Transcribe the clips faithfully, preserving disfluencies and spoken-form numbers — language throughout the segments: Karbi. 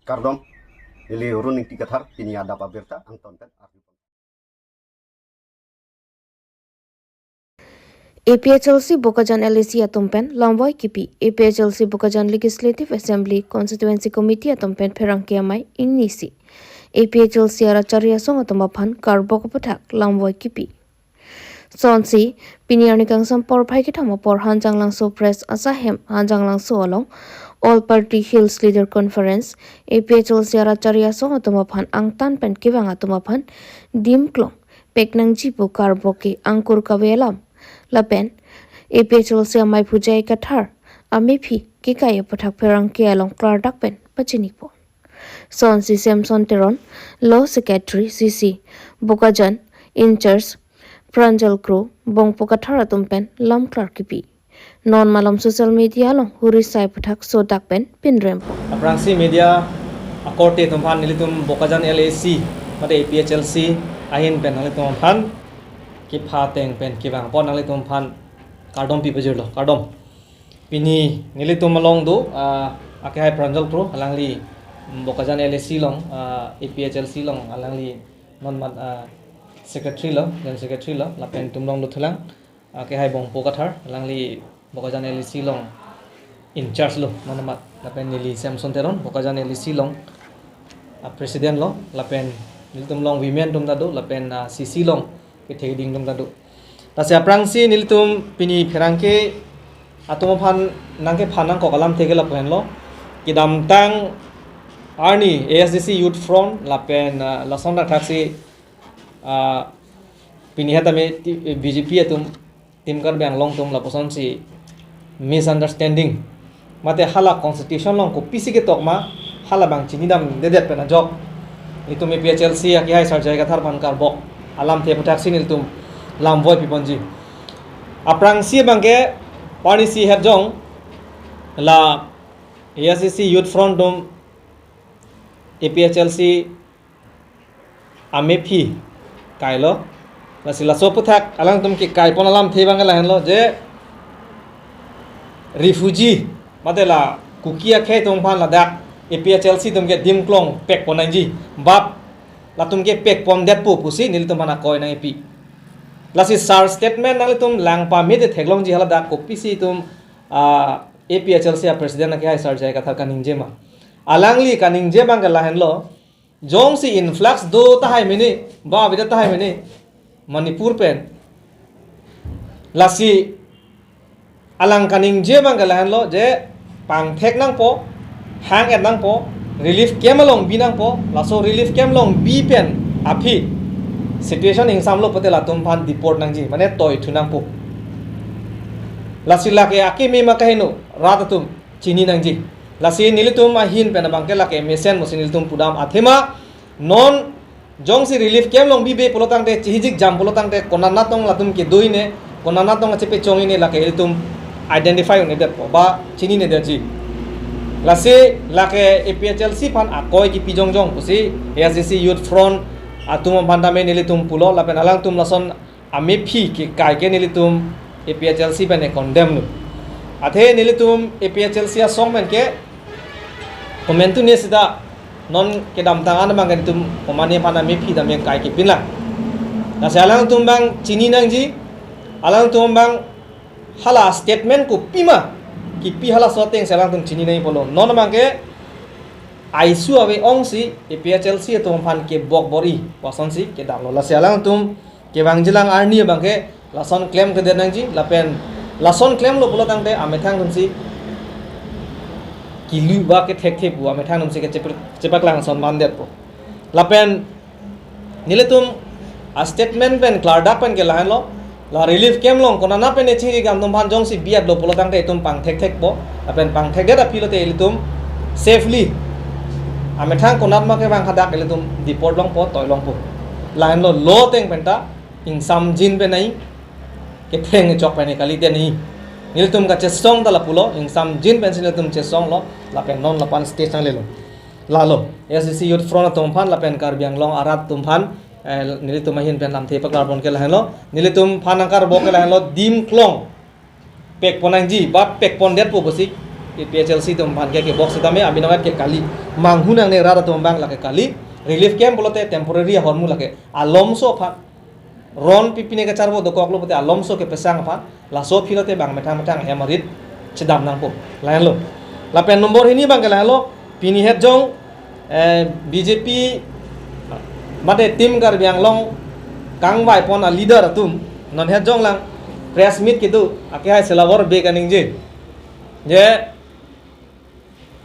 Kardom, neli Run Ingti Kathar, pini adap abirta angton pen arju. A P H L C Bokajan L A C atum pen lamvoi kipi. A P H L C Bokajan Legislative Assembly Constituency Committee atum pen pherangke amei ingnisi A P H L C arat chari asong atum aphan karbok aputhak lamvoi kipi. Sonsi, pini arni kangsam porphai kethom apor Hanjanglangso Press asahem Hanjanglangso along All Party Hills Leader Conference, A P H L C arat chari asong atum aphan angtan pen kevang atum aphan dim klong pek nangji pu karbok ke angkur kave alam lapen A P H L C amei Phujai Kathar amephi kekai aputhak pherangke along klardak pen pachinipo. Sonsi Samson Teron, Law Secretary C C, Bokajan, in-charge, Pranjal Kro, Bongpo Kathar atum pen lam klar kipi. Non malom social media along huri sai aputhak sodak pen pinrempo. Aphrangsi media akorte atum aphan nelitum Bokajan L A C, mate A P H L C ahin pen nanglitum aphan kepha ateng pen kevang apot nanglitum aphan kardom pi pajirlo, kardom. Pini nelitum along do, ah, akehai Pranjal Kro, alangli, mm, Bokajan L A C along, ah, A P H L C along, alangli non mat, ah, secretary lo, General Secretary lo, lapen itum along dothulang, akehai Bongpo Kathar, alangli Bokajan L A C along in-charge lo, non mat, lapen neli Samson Teron, Bokajan L A C along, ah, president lo, lapen nelitum along women atum ta do, lapen, ah, C C along ketheding atum ta do. Lasi aphrangsi nelitum pini pherangke atum aphan nangkepha nangkok alamthe ke lapu henlo. Kedamtang arni A S D C Youth Front lapen, ah, lason thakthaksi, ah, pini hat tame ti-, B J P atum, Team Karbi Anglong atum lapusonsi misunderstanding mate hala constitution along kopisi ketok ma, hala abang chinidamdedet pen ajok itum A P H L C akehai Sarjai Kathar aphan karbok alamthe aputhak si nelitum lamvoi piponji. Aphrangsi abangke parnisi hetjong la A S D C Youth Front atum A P H L C amephi kailo. Lasi laso aputhak alangtum kekaipon alamthe abangke lahenlo je refugee mate la Kuki akhei atum aphan ladak A P H L C atum ke dim klong pekpon nangji, bap latum ke pekpondetpo pusi nelitum aphan akoi nangkipi. Lasi sir statement nanglitum lang pame te theklongji, haladak kopisi itum, ah, A P H L C a president akehai Sarjai Kathar kaningje ma. Alangli kaningje abangke lahenlo, jongsi influx do tahai mene, ba avedet tahai mene Manipur pen, lasi alang kaningje abangke lahenlo je pangthek nangpo, hang-et nangpo, relief camp along bi nangpo, laso relief camp along bi pen aphi situation ingsamlo pote latum aphan deport nangji, mane toithu nangpo. Lasi lake akeme ma kaheno rat atum chini nangji. Lasi nelitum ahin pen abangke lake mesen mosi nelitum pudam athema non jongsi relief camp along bibe pulo tangte, chihijik jam pulo tangte, konat natong latum kedo-i ne, konat natong chepechong-i ne lake ilitum identify un-edetpo ba chininedetji. Lasi lake A P H L C aphan akoi kipi jongjong pusi A S D C Youth Front atum aphan tame nelitum pulo, lapen alangtum lason amephi kekai ke nelitum A P H L C pen condemn lo. Athe nelitum A P H L C asong pen ke komantu ne sita non kedamtang an abangke nelitum komane aphan amephi tame kai kepinlang. Lasi alangtum abang chini nangji, alangtum abang hala statement kopi ma kipi, halaso ateng si alangtum chini nangji pulo. Non abangke aisu ave ongsi A P H L C atum aphan kebok bor-i pu asonsi kedamlo. Lasi alangtum kevangjilang arni abangke lason klemkledet nangji, lapen lason klemlo pulo tangte amethang atumsi kilu ba kethekthe pu amethang atumsi kechepak, chepaklang ason mandetpo. Lapen nelitum a statement pen klardak pen ke lahenlo, la relief camp along konat pen ne chiri kam atum aphan jongsi bi-etlo pulo tangte itum pangthekthekpo, lapen pangthekdet aphi lote ilitum safely amethang konat ma kevang hadak ilitum deport longpo, toi longpo. Lahenlo law ateng penta ingsamjin pen nai, ketheng chok pen kalite nai. Nelitum kachesong ta lapulo, ingsamjin pensi nelitum chesonglo, lapen non lapu-an stage nanglelo. Lalo, A S D C Youth Front atum aphan lapen Karbi Anglong arat atum aphan, eh, nelitum ahin pen lamthe paklarpon ke lahenlo, nelitum aphan nangkarbok ke lahenlo, dim klong pekpon nangji ba pekpondetpo pusi A P H L C atum aphan ke kebok setame abinong ke kali. Manghu nangne rat atum abang lake kali. Relief camp pulote temporary ahormu lake. Alomso aphan. Ron pipine kacharbo dokoklo pulote alomso kepesang aphan. Laso aphi lote bang methang methang hem arit chedam nangpo. Lahenlo. Lapen nombor hini abang ke lahenlo. Pini het jong, eh, B J P mate Team Karbi Anglong kangvai pon a leader atum non het jong lang press meet kedo, akehai Silabor Bey kaningje. Je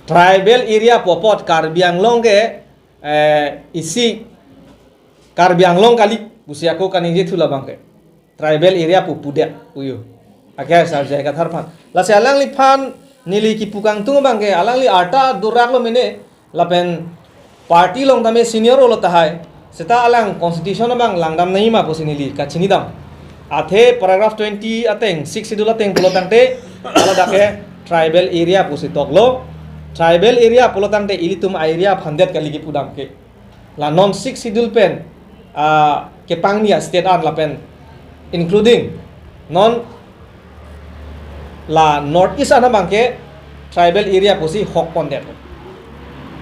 tribal area pu apot Karbi Anglong ke, eh, isi Karbi Anglong kali pusi ako kaningje thu labang ke. Tribal area pu pudet uyu. Akehai sar J I Kathar aphan. Lasi alangliphan neli kipu kangtung abang ke, alangli arta duraklo mene, lapen party along tame senior lo tahai. Seta alang constitution abang langdam nangji ma pusi neli kachinidam. Athe paragraph twenty ateng, sixth schedule ateng pulo tangte, haladak ke tribal area pusi toklo. Tribal area pulo tangte ilitum a-area aphandet kali kipudam ke. La non sixth schedule pen, ah, kepangni a-state an lapen including non la North East an abang ke tribal area pusi hok pondet.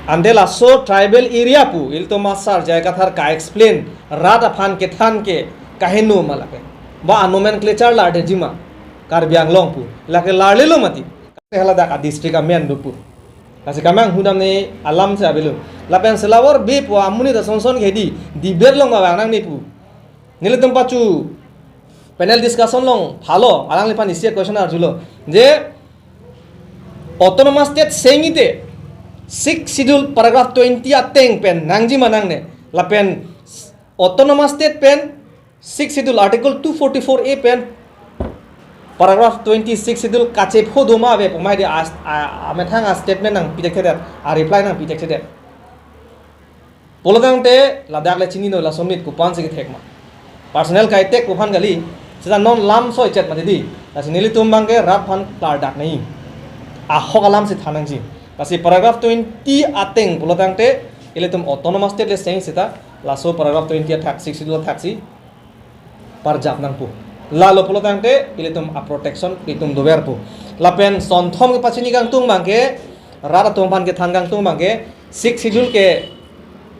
Ante laso tribal area pu ilitum a sar J I Kathar ka-explain rat aphan kethan ke kaheno ma lake. Ba a-nomenclature lardeji ma Karbi Anglong pu. Lake larlelo mati. Haladak a-district amen do pu. Lasi kamanghu damne alam si avelo. Lapen Silabor Bey pu amonit ason son ke hedi debate along ma vang nangne pu. Nelitum pachu panel discussion along phalo, alangliphan isi question arjulo. Je autonomous state sengite sixth schedule paragraph twenty ateng pen nangji ma nangne. Lapen autonomous state pen sixth schedule article two forty-four A pen paragraph twenty, sixth schedule kachepho do ma ave pu mai de as-, a, amethang a-statement nangpi thekthedet, a-reply nangpi thekthedet. Pulo tangte ladak le chinilo, laso amonit kopan si kethek ma. Personal kaitek pu aphan kali, seta non lam soi chet mati di. Lasi nelitum abang ke rat aphan klardak nangji. Ahok alam si than nangji. Lasi paragraph twenty ateng pulo tangte, ilitum autonomous state le seng seta, laso paragraph twenty athak, sixth schedule athak si parjap nangpo. Lalo pulo tangte ilitum a-protection ilitum dover po. Lapen sonthom kepachini kangtung abang ke, rat atum aphan kethan kangtung abang ke, sixth schedule ke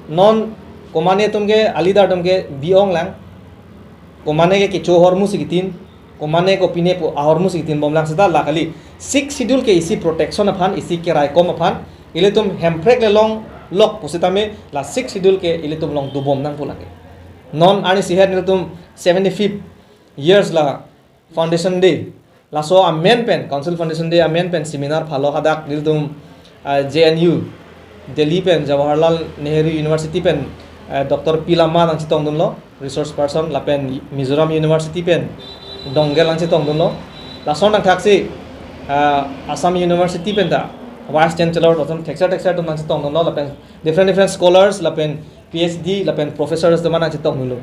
non komane atum ke, a-leader atum ke bi-ong lang. Komane ke kecho ahormu si kitin, komane kopine pu ahormu si kitin bom lang seta la kali. Sixth schedule ke isi protection aphan, isi keraikom aphan, ilitum hemprek le longlok pusitame la sixth schedule ke ilitum along dobom nangpo lake. Non arni si het nelitum seventy-fifth years la foundation day. Laso amen pen, Council Foundation Day amen pen seminar phalo, hadak nelitum, ah, J N U, Delhi pen, Jawaharlal Nehru University pen, ah, Doctor P Lama nangchetongdunlo, resource person, lapen Mizoram University pen Dongel nangchetongdunlo. Lason nangthaksi, ah, Assam University pen ta Vice Chancellor, lason thekser thekser atum nangchetongdunlo, lapen different different scholars, lapen P H D, lapen professors atum nangchetongdunlo.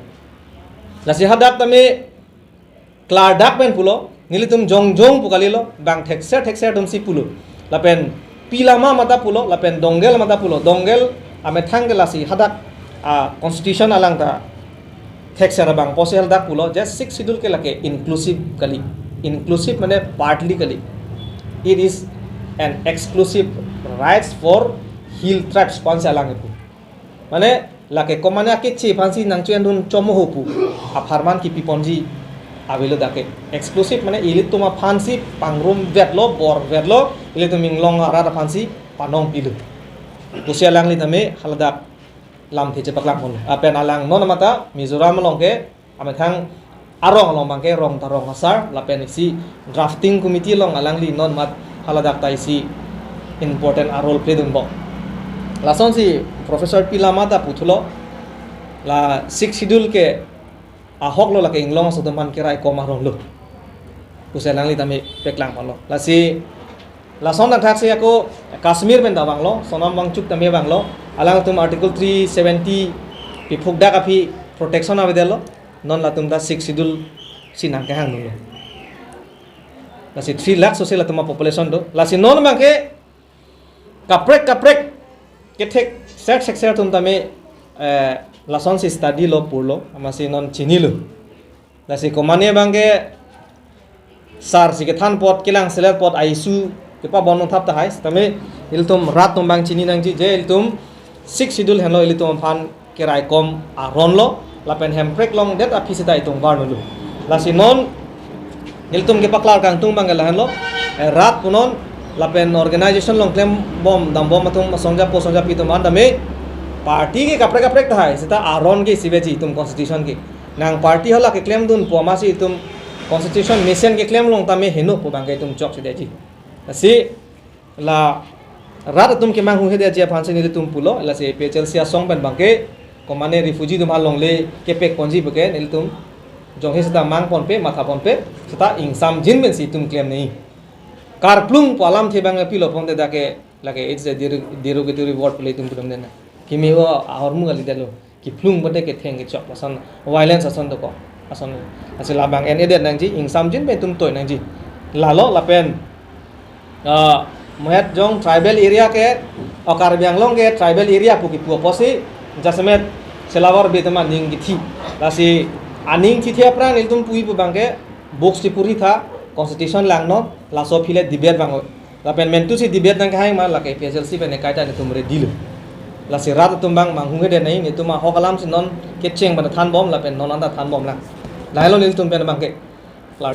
Lasi hadak tame klardak pen pulo, nelitum jongjong pu kalilo, bang thekser thekser atum si pulo. Lapen P Lama mata pulo, lapen Dongel mata pulo. Dongel amethang ke lasi hadak, ah, constitution along ta thekser abang pusi hadak pulo, je sixth schedule ke lake inclusive kali. Inclusive mane partly kali. It is an exclusive rights for hill tribes, pu ansi alang pu. Mane lake komane akeche aphansi nangcho-endun chomo ho pu apharman kipi ponji avelo dak ke. Exclusive mane ilitum aphansi pangrum vetlo, bor vetlo, ilitum inglong arat aphansi panong pilo. Pusi alangli tame haladak lamthe chepaklang ponlo. Lapen alang non mata Mizoram along ke amethang arong along abang ke Rong Tarong Asar, lapen isi drafting committee along alangli non mat haladak ta isi important a-role play dunbom. Lasonsi Professor P Lama ta puthulo, la sixth schedule ke ahok lo, lake inglong aso atum aphan keraikom arong lo pusi alangli tame paklang ponlo. Lasi lason nangthaksi ako Kashmir pen ta vanglo, Sonam Wangchuk tame vanglo, alangtum Article three seventy piphukdak aphi protection avedetlo, non latum ta sixth schedule si nangkehang dunlo. Lasi three lakh sose latum a-population do. Lasi non abang ke kaprek kaprek kethekser thekser atum tame, eh, lasonsi study lo, purlo, amatsi non chinilo. Lasi komane abang ke sar si kethan apot, kelang selet apot a-issue Kepabon thap tahai, sitame ilitum rat atum abang chini nangji je ilitum Sixth Schedule henlo ilitum aphan keraikom aron lo, lapen Hemprek longdet aphi seta itum varnulu. Lasi non ilitum kepaklar kangtung abang ke lahenlo, eh, rat punon lapen organization along klembom dambom atum asongja po songja pi atum an tame party ke kaprek kaprek tahai, seta aron ke isiveji itum constitution ke. Nang party hala keklemdunpo amatsi itum constitution mesen keklem along tame heno pu abang ke itum chokchedetji. Lasi la rat atum kemanghuhedetji aphansi nelitum pulo, lasi A P H L C asong pen abang ke, komane refugee atum along le kepekponji pu ke nelitum jonghe seta mangponpe, mathaponpe, seta ingsamjin pensi itum klem nangji. Karplung pu alamthe abang pilo ponte dak ke, lake it's a deroga-, derogatory word pu le itum pudam den. Kimi o ahormu kali detlo. Kiplung bote ketheng kechok ason, violence ason dokok. Ason, lasi labang en-edet nangji, ingsamjin pen itum toi nangji. Lalo lapen, ah, mohet jong tribal area ke, oh, Karbi Anglong ke tribal area pu kipu apotsi, jasemet Silabor Bey atum aning kithi. Lasi aning thithe aphrang nelitum puji pu abang ke, books si puri tha, constitution langnon, laso aphi le debate abang. Lapen mentu si debate nangkehang ma lake A P H L C pen ekai ta nelitum ready lo. Lasi rat atum abang manghuhede nangji, nelitum ahok alamsi non kecheng pen thanbom lapen non anta thanbomlang. Lahelo nelitum pen abang ke. Klar.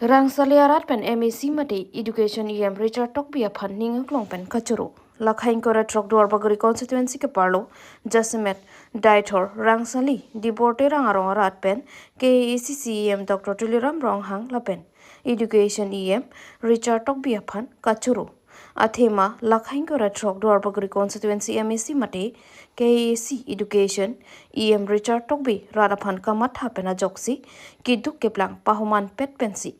Rangsali arat pen M A C mate Education E M Richard Tokbi aphan ning aklong pen kachoro. Lakhain kora throk Duarbagori constituency keparlo, jasemet Deithor, Rangsali, Dibor Terang arong arat pen K A A C C E M Doctor Tuliram Ronghang lapen Education E M Richard Tokbi aphan kachoro. Athema lakhain kora throk Duarbagori constituency M A C mate K A A C Education E M Richard Tokbi rat aphan kamatha pen ajoksi keduk keplang pahomanpet pensi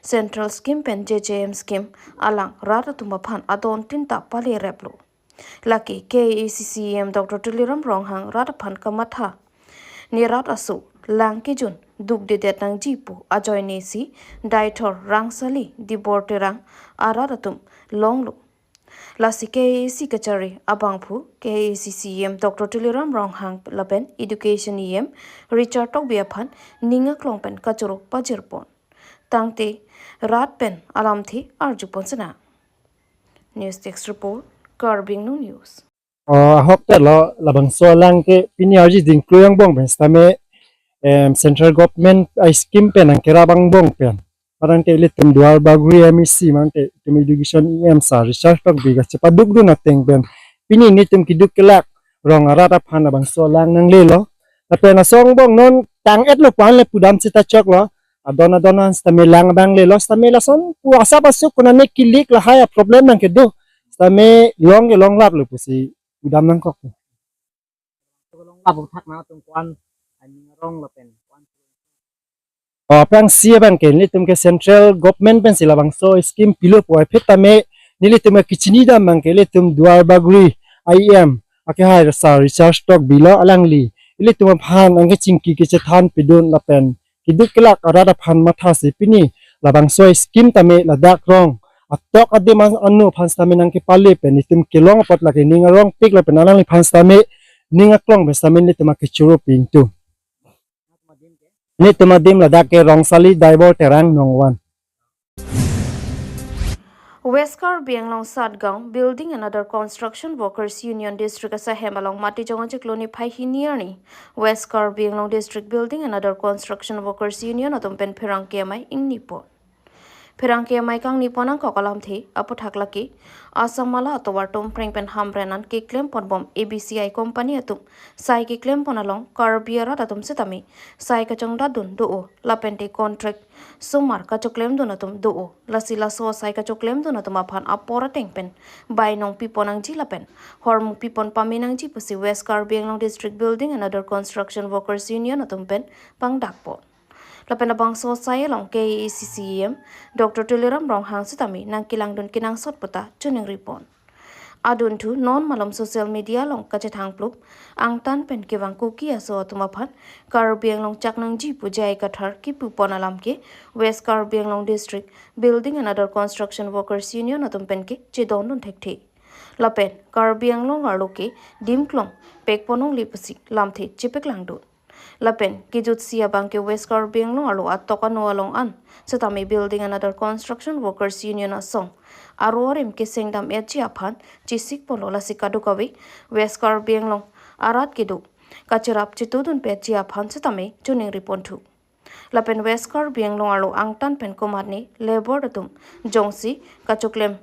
Central scheme pen J J M scheme alang rat atum aphan adon tinta palereplo. Lake K A A C C E M Doctor Tuliram Ronghang rat aphan kamatha, ne rat aso lang kejun dukdedet nangji pu ajoine si Deithor, Rangsali, Dibor Terang arat atum longlo. Lasi K A A C kachari abangphu K A A C C E M Doctor Tuliram Ronghang lapen Education E M Richard Tokbi aphan ning aklong pen kachoro pajirpon. Tangte rat pen alamthe arjupon sena. News Desk Report, Karbi Anglong News. Oh, ahok te lo labangso alang ke pini arji dingklu angbong pen sitame, em, Central Government a-scheme pen nangkerap angbong pen. Parang te ilitum Duarbagori M A C mate itum Education E M Sir Richard Tokbi kachepadukdun ateng pen pini nelitum keduk kelak rong arat aphan labangso alang nanglelo. Lapen laso angbong non tang-etlo pu an le pudam seta choklo. Adon adon an sitame lang abang lelo, sitame lason pu asap asuk konane kilik lahai a-problem nangkedo. Sitame long ke longlaplo pusi pudam nangkok. Longlap thak na tum kuan, ani rong lapen kuan. Oh, aphrangsi abang ke nelitum ke Central Government pensi labangso scheme pilo pu aphi tame nelitum ke kechini dam abang ke ilitum Duarbagori E M akehai Sir Richard Tokbi lo, alangli ilitum aphan angke chingki kechethan pidun lapen keduk kelak arat aphan mathasi pini labangso scheme tame ladak rong atok adim an anu aphan sitame nangkepale pen itum kelong apot lake ning arongpik lapen alangliphan sitame ning aklong pen sitame nelitum akechoro pingtung. Nelitum adim ladak ke Rangsali, Dibor Terang, Nongwan. West Karbi Anglong Satgaon Building and Other Construction Workers Union District asahem along Matijong achiklo niphai hini arni West Karbi Anglong District Building and Other Construction Workers Union atum pen pherangke amei ingnipon. Pherangke amei kangnipon angkok alamthe aputhak lake Assam Mala atovar Tompreng pen Hamren an keklemponbom A B C I company atum sai keklempon along Karbi arat atum sitame sai kachongdatdun do-o lapente contract sumar kachoklemdun atum do-o. Lasi laso sai kachoklemdun atum aphan apor ateng pen bainong pipon nangji lapen hormu pipon pame nangji pusi West Karbi Anglong District Building and Other Construction Workers Union atum pen pangdakpon. Lapen labangso sai along K A A C C E M Doctor Tuliram Ronghang sitame nangkelangdun kenangsot puta chuningripon. Adunthu non malom social media along kachethangplup angtan pen kevang Kuki aso atum aphan Karbi Anglong chak nangji pu J I Kathar kipupon alam ke West Karbi Anglong District Building and Other Construction Workers Union atum pen ke chedondun thekthe. Lapen Karbi Anglong arlo ke dimklong pekpon longle pusi lamthe chepeklangdun. Lapen kejutsi abang ke West Karbi Anglong arlo atok ano along an setame Building and Other Construction Workers Union asong aro arim kesengdam etji aphan chisik ponlo, lasi kadokave West Karbi Anglong arat kedo kacherap chitudun petji aphan setame choningri ponthu. Lapen West Karbi Anglong arlo angtan pen komatne labour atum jongsi kachoklem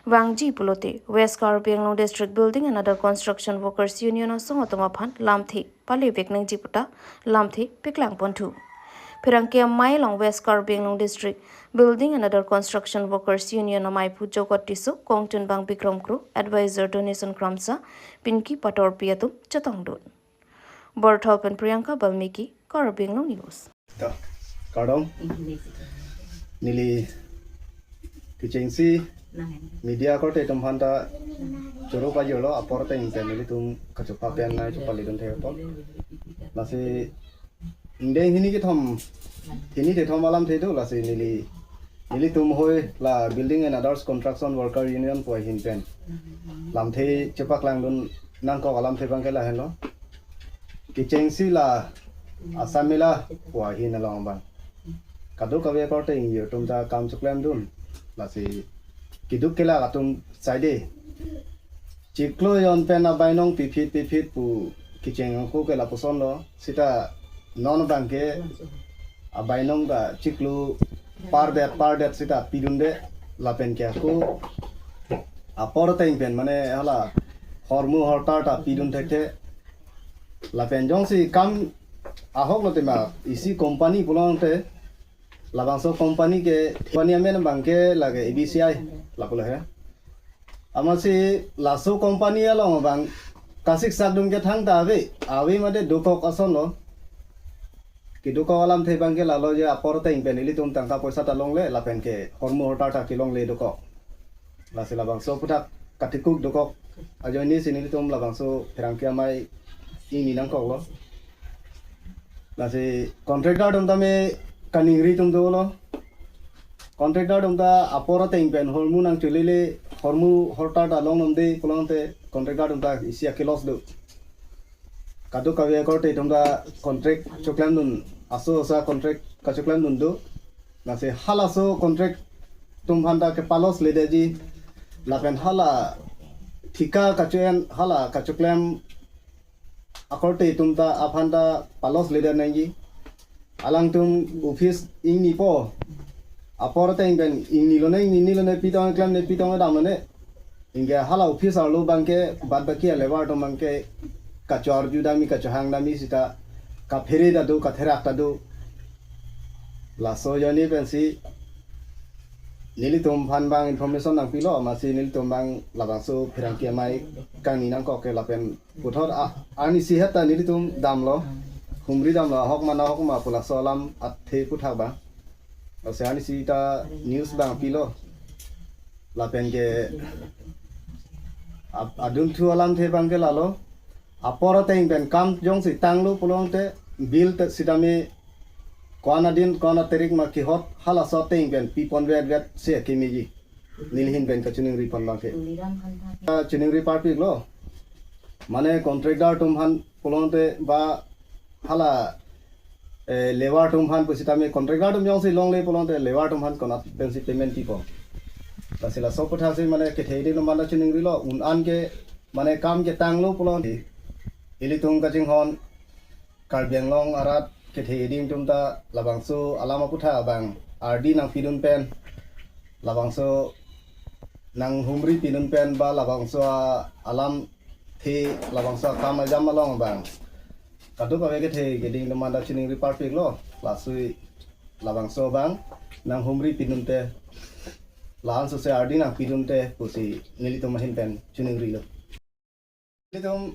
vangji pulote West Karbi Anglong District Building and Other Construction Workers Union asong atum aphan lamthe palevek nangji puta lamthe paklang ponthu. Pherangke amei along West Karbi Anglong District Building and Other Construction Workers Union amaiphu Jogot Tisso, kongchunbang Bikrom Kro, advisor Donation Kramsa, Pinky Patorpi atum chetongdun. Borthal pen Priyanka Balmiki, Karbi Anglong News. To, kardom. Neli kechengsi media korte atum aphanta choro pajirlo, apor ateng pen nelitum kachopa pen nai chopaledun thek apot. Lasi ingdeng hini kethom, hini kethom alamthe do, lasi neli, nelitum hoi la Building and Others Construction Worker Union pu ahin pen lamthe chepaklangdun nangkok alamthe abang ke lahenlo. Kechengsi la Assam Mela pu ahin along abang kadokave korte ingjir atum ta kam choklemdun, lasi keduk kelak atum saide chiklo jon pen abainong piphit piphit pu kecheng ako ke lapusonlo, seta non abang ke abainong ta chiklo pardet pardet seta pidunde, lapen ke ako apor ateng pen mane hala hormu hortar ta pidun thekthe. Lapen jongsi kam ahok lote ma isi company pulote labangso company ke, company amen abang ke lake A B C I lapulo he. Amatsi laso company along abang kasiksak dun ke thangta ave, ave mate dokok asonlo. Kedokok alamthe abang ke lalo je apor ateng pen ilitum tangka poisa ta longle lapen ke hormu hortar ta kelongle dokok. Lasi labangso aputhak katikuk dokok ajoine si nelitum labangso pherangke amei ingni nangkoklo. Lasi contractor atum tame kaningri atum dolo. Contractor atum ta apor ateng pen hormu nangcholele, hormu hortar ta longnomde pulote contractor atum ta isi ake loss do. Kadokave korte atum ta contract choklemdun, aso asa contract kachoklemdun do. Lasi halaso contract atum aphanta kepa-loss ledetji. Lapen hala thika kacho-en, hala kachoklem akorte atum ta aphanta pa-loss ledet nangji. Alangtum office ingnipo, apor ateng pen ingnilone, ingninilone, pitong klemne, pitong damlone. Anke hala office arlo abang ke bad baki labour atum abang ke kacho-arju damji, kachohang damji seta kaphere ta do, katherak ta do. Laso ajoine pensi nelitum aphan abang information nangpilo, amatsi nelitum abang labangso pherangke amei kangni nangkok ke lapen puthot a, arnisi het ta nelitum damlo, humri damlo, ahok ma nahok ma pu laso alam athe aputhak abang. Lasi arnisi ta news abang pilo. Lapen ke ap-, adunthu alamthe abang ke lalo. Apor ateng pen kam jongsi tanglo pulote bill ta sitame ko-an adin, ko-an atarik ma kehot halaso ateng pen pipon vet vet si kemeji. Neli ahin pen kachiningri pon abang ke. Kachiningri parpiklo. Mane contractor atum aphan pulote ba hala, eh, labour atum aphan pusitame contractor atum jongsi longle pulote labour atum aphan konat pensi payment pipo. Lasi laso aputhak si mane kethe adim atum aphanta chiningrilo, un-an ke mane kam ketanglo pulote ilitum kachinghon Karbi Anglong arat kethe adim atum ta labangso alam aputhak abang ardi nangpidun pen, labangso nanghumri pidun pen ba labangso a-, alamthe, labangso akam ajam along abang kadokave kethe adim atum aphanta chiningri parpiklo, lasi labangso abang nanghumri pidunte, la-an sose ardi nangpidunte pusi nelitum ahin pen chiningrilo. Nelitum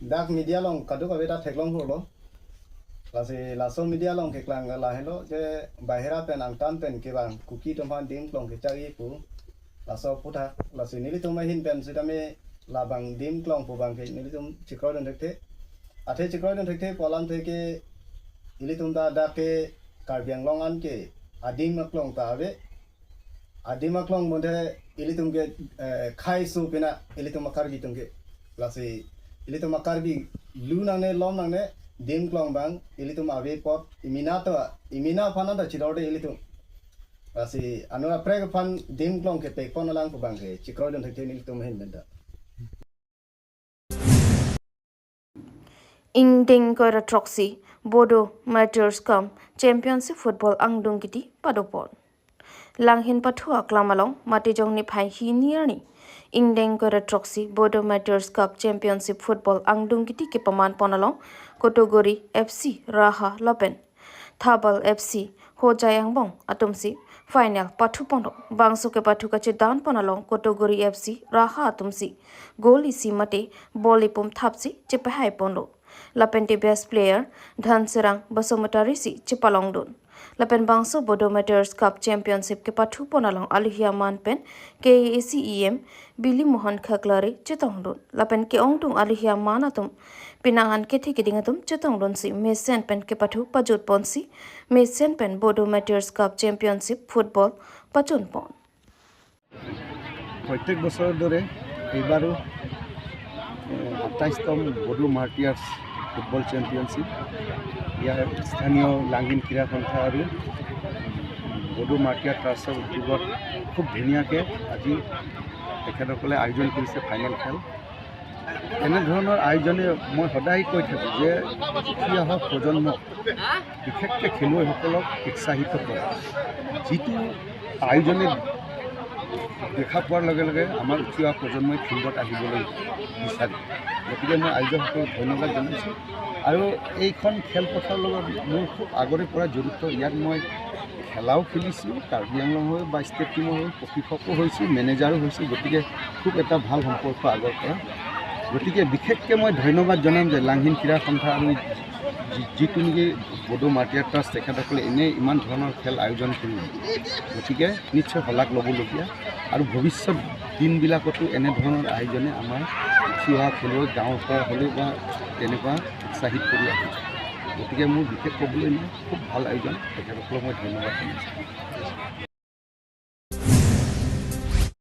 dak media along kadokave ta theklong holo. Lasi laso media along keklang lahelo je bahira pen angtan pen kevang Kuki atum aphan dim klong kechak-i pu laso aputhak. Lasi nelitum ahin pen sitame labang dim klong pu abang ke nelitum chikroidun thekthe. Athe chikroidun thekthe pu alamthe ke ilitum ta dak ke Karbi Anglong an ke adim aklong ta ave. Adim aklong bonte ilitum ke, eh, khei so pina ilitum a-Karbi atum ke. Lasi ilitum a-Karbi lu nangne, lom nangne, Dim Klong abang ilitum ave apot imina to, imina aphan ta chidor de ilitum. Lasi anut aprek aphan Dim Klong kepekpon alang pu abang ke chikroidun thekthe ilitum ahin pen ta. Ingdeng ingkoi ra throksi Bodo Amateurs Cup Championship Football angdeng kiti padopon. Langhin pathu aklam along Matijong niphai hini arni ingdeng ingkoi ra throksi Bodo Amateurs Cup Championship Football angdeng kiti kepamanpon along Kotogori F C Raha lapen Thabal F C Hojai angbong atumsi final pathuponlo. Bangso kepathu kachedanpon along Kotogori F C Raha atumsi goal isi mate ball ipum thapsi chepahaiponlo. Lapen the best player Dhansirang Basumatary si chepalongdun. Lapen bangso Bodo Amateurs Cup Championship kepathupon along alohi aman pen K A A C E M Bili Mohan Khaklare chetongdun. Lapen ke-ongdung alohi aman atum penang an kethe keding atum chetongdunsi mesen pen kepathu pajutponsi mesen pen Bodo Amateurs Cup Championship Football pachunpon. প্ৰত্যেক বছৰৰ দৰে এইবাৰো সাতাইছতম বডো মাৰ্টিয়াৰ্ছ football championship ইয়াৰ স্থানীয় লাংহিন ক্ৰীড়া সন্থা আৰু বডো মাৰ্টিয়াৰ ট্ৰাষ্টৰ উদ্যোগত খুব ধুনীয়াকৈ আজি তেখেতসকলে আয়োজন কৰিছে ফাইনেল খেল। এনেধৰণৰ আয়োজনে মই সদায় কৈ থাকোঁ যে উঠি অহা প্ৰজন্মক, বিশেষকৈ খেলুৱৈসকলক উৎসাহিত কৰে। যিটো আয়োজনে দেখা পোৱাৰ লগে লগে আমাৰ উঠি অহা প্ৰজন্মই ফিল্ডত আহিবলৈ বিচাৰে। গতিকে মই আয়োজকসকলক ধন্যবাদ জনাইছোঁ। আৰু এইখন খেলপথাৰৰ লগত মোৰ খুব আগৰে পৰা জড়িত। ইয়াত মই খেলাও খেলিছোঁ, কাৰ্বি আংলং হৈ বা ষ্টেট টিমৰ হৈ প্ৰশিক্ষকো হৈছোঁ, মেনেজাৰো হৈছোঁ। গতিকে খুব এটা ভাল সম্পৰ্ক আগৰ পৰা। গতিকে বিশেষকৈ মই ধন্যবাদ জনাম যে লাংহিন ক্ৰীড়া সন্থা আৰু যি- যিটো নেকি বডো মাৰ্টিয়াৰ ট্ৰাষ্ট, তেখেতসকলে এনে ইমান ধৰণৰ খেল আয়োজন কৰিলে। গতিকে নিশ্চয় শলাগ ল'বলগীয়া আৰু ভৱিষ্যত দিনবিলাকতো এনেধৰণৰ আয়োজনে আমাৰ উঠি অহা খেলুৱৈ গাঁৱৰ পৰা হ'লেও বা তেনেকুৱা উৎসাহিত কৰি আহিব। গতিকে মোৰ বিশেষ ক'বলৈ নাই, খুব ভাল আয়োজন, তেখেতসকলক মই ধন্যবাদ জনাইছোঁ।